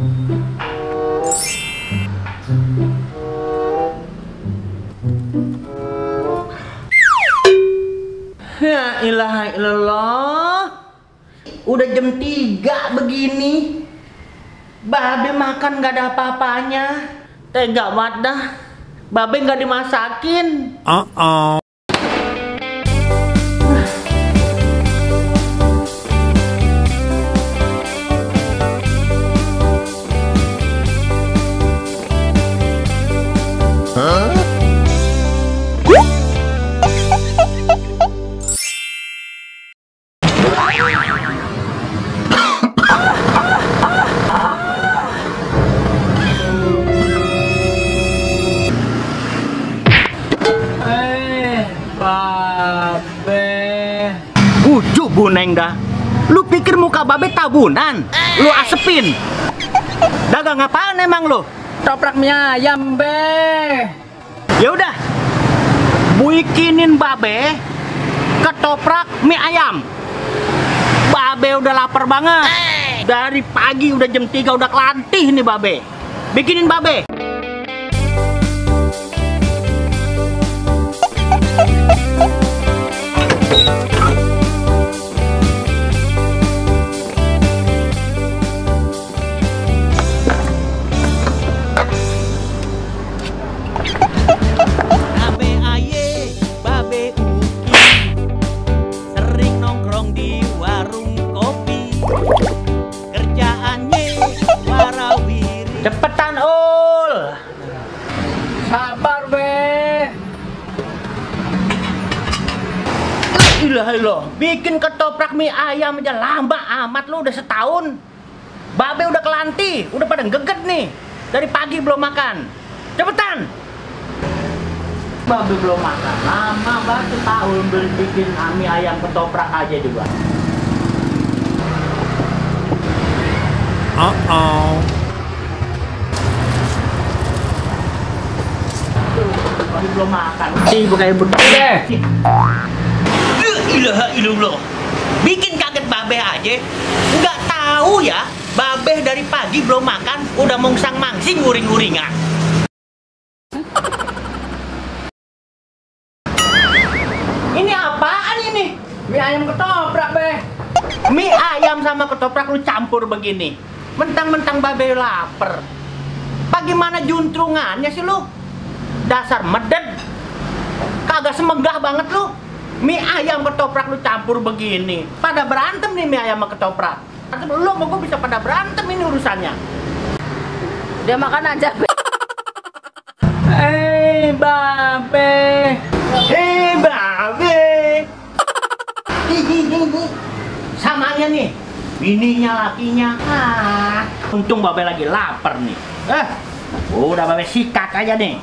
Ya ilaha illallah. Udah jam 3 begini. Babe makan gak ada apa-apanya. Tega banget dah. Babe gak dimasakin. Babe, bujuk buneng dah. Lu pikir muka babe tabunan? Lu asepin. Dagang apaan emang lu? Toprak mie ayam, Be. Ya udah, bikinin babe ketoprak mie ayam. Babe udah lapar banget. Dari pagi udah jam 3 udah kelantih nih babe. Bikinin babe. Cepetan ul. Sabar, Be. Ilah, bikin ketoprak mie ayam aja lama amat lu, udah setahun. Babe udah kelanti, udah pada geget nih. Dari pagi belum makan. Cepetan. Babe belum makan, lama banget setahun beli bikin mie ayam ketoprak aja juga. Babe belum makan. Sibuk kayak begitu. Ilaha illallah. Bikin kaget babe aja. Nggak tahu ya, babe dari pagi belum makan udah mongsang mangsing nguring-nguringan. Ini apaan ini? Mie ayam ketoprak, Be. Mie ayam sama ketoprak lu campur begini. Mentang-mentang babe lapar. Bagaimana juntrungannya sih lu? Dasar meded. Kagak semegah banget lu. Mie ayam ketoprak lu campur begini. Pada berantem nih mie ayam sama ketoprak. Lu sama gue bisa pada berantem ini urusannya. Dia makan aja, Be. Babe. Babe. Samanya nih. Bininya lakinya. Untung babe lagi lapar nih. Udah babe sikat aja nih.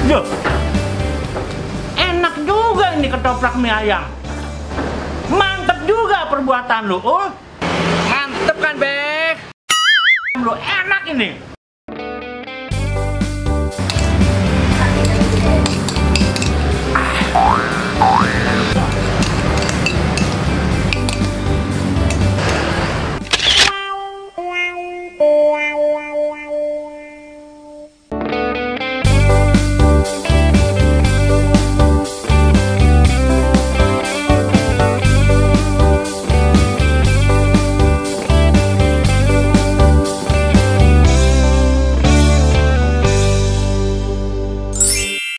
Duh, enak juga ini ketoprak mie ayam. Mantep juga perbuatan lu, Mantep kan, Be? Lu enak ini.